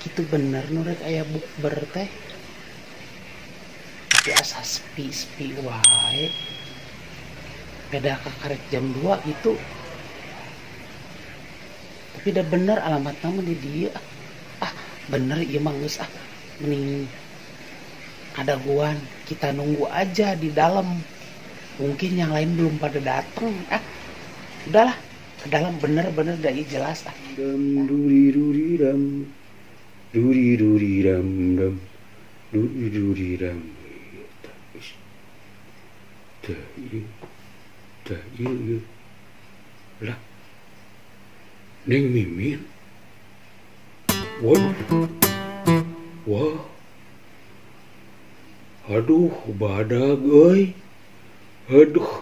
Kitu bener nu rek aya bukber teh. Tapi asa sepi-sepi wae. Beda kakarek jam 2 gitu. Tapi udah bener alamatna mah di dieu. Ah, bener ieu mah geus ah. Mending kadaguan, kita nunggu aja di dalam. Mungkin yang lain belum pada dateng. Ah, udahlah, ke dalam bener-bener dari jelas ah. Dam duri duri dam. Duri duri dam dam. Duri duri dam. Tah ieu. Tah ieu. Lah. Neng Mimin. Waduh. Wah. Aduh, badag euy. Aduh.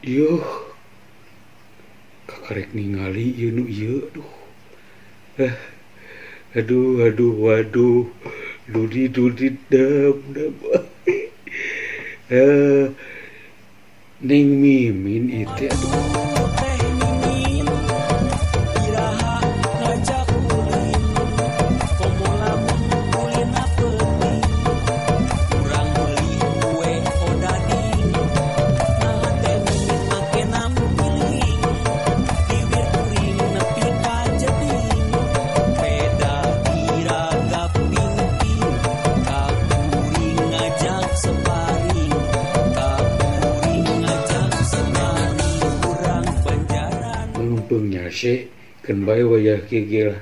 Ieu. Kakarek ningali ieu nu ieu, aduh. Aduh, aduh, waduh. Dudi dudi dam dam. Neng Mimin itu aduh. Nyase keun bae wayah kieu ge lah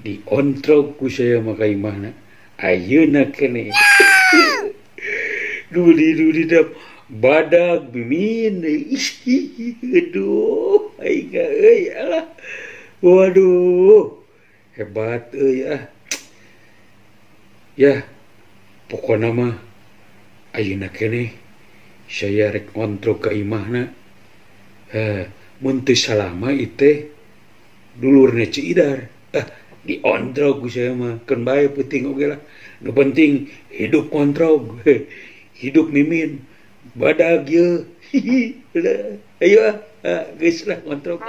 diontrog ku saya mah ka imahna ayeuna keneh. Dudi dudi dap badag Mimin. Aduh aing euy alah. Waduh hebat euy ah. Ya pokona mah ayeuna keneh saya rek ngontrog ka imahna. Mun teu salama ieu dulurna Ci Idar. Ah, diontrog ku saya mah keun bae peuting oge lah. Nu penting hidup ngontrog. Hidup Mimin. Badag ieu. Ayo ah, geus lah ngontrog.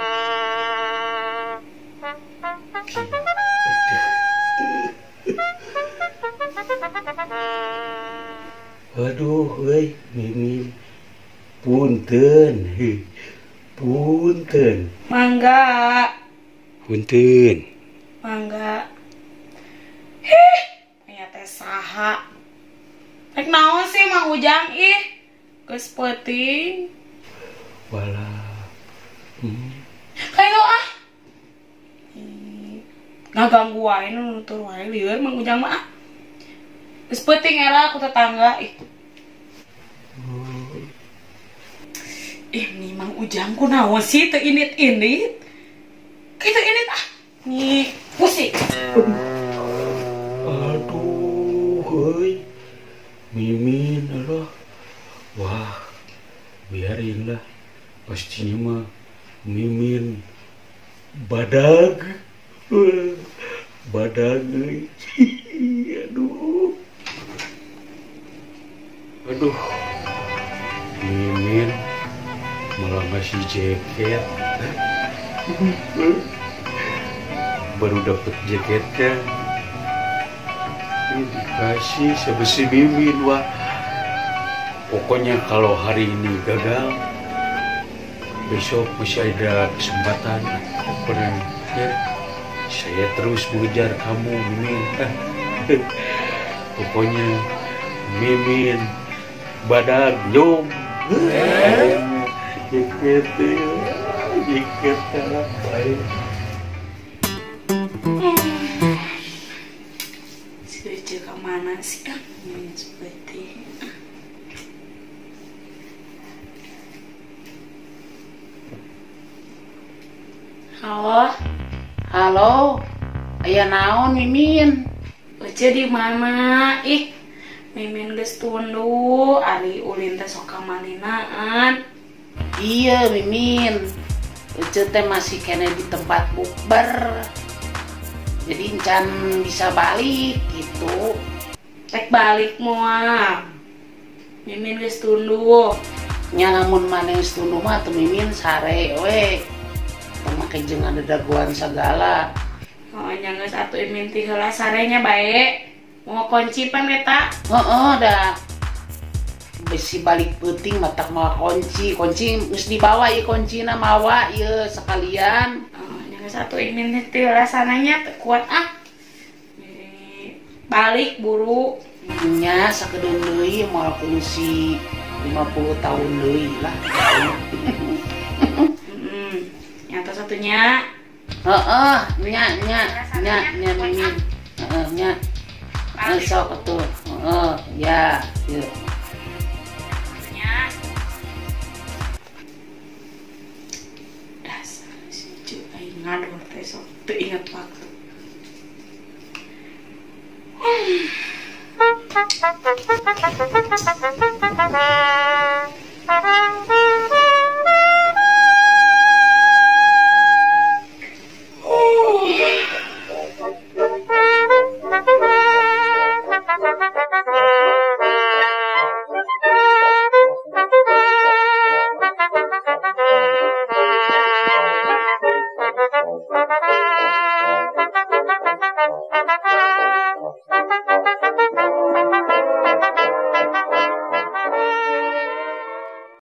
Aduh euy Mimin. Punten. Punten. Mangga. Punten. Mangga. Hih, aya teh saha? Rek naon sih Mang Ujang ih? Geus peuting. Walah. Kayo ah. Ngaganggu wae nu nutur wae lieur Mang Ujang mah ah. Geus peuting era ku tetangga ih. Ih, nih Mang Ujang ku naon sih teu init-init? Kitu init ah. Nih, pusing. Aduh, heuy. Mimin Allah. Wah, biarin lah. Pastinya mah Mimin badag. Badag euy. Aduh. Aduh. Mimin malah ngasih jaket. Baru dapet jaketnya ini dikasih sama si Mimin. Wah, pokoknya kalau hari ini gagal, besok masih ada kesempatan. Pokoknya ya, saya terus mengejar kamu Mimin. Pokoknya Mimin badag nyom. Jaket, jaket baik. Si Ece kemana sih kan? Seperti halo, halo, aya naon Mimin? Ece di mana? Ih, Mimin geus tunduh, ari ulin teh sok kamalinaan. Iya Mimin, Ece teh masih kene di tempat bukber, jadi encan bisa balik gitu. Rek balik moal, Mimin geus tunduh. Nya lamun maneh geus tunduh mah teu Mimin sare we. Teu make jeung ada dagoan sagala. Oh, nya geus atuh minti heula sarenya bae. Mau kunci pan eta? Heeh, da. Besi balik peuting matak mawa kunci. Kunci geus dibawa ieu kuncina mawa ieu sekalian. Oh, nya geus atuh minti heula sananya teu kuat ah. Balik buru. Nya sakedeung deui moal kungsi 50 tahun deui lah. Nyata satunya. Heeh, nya nya nya nya mimin. Heeh, nya. Sok atuh. Heeh, ya, ieu. Nya. Dasar si cu aing ngador teh sok teu ingat waktu.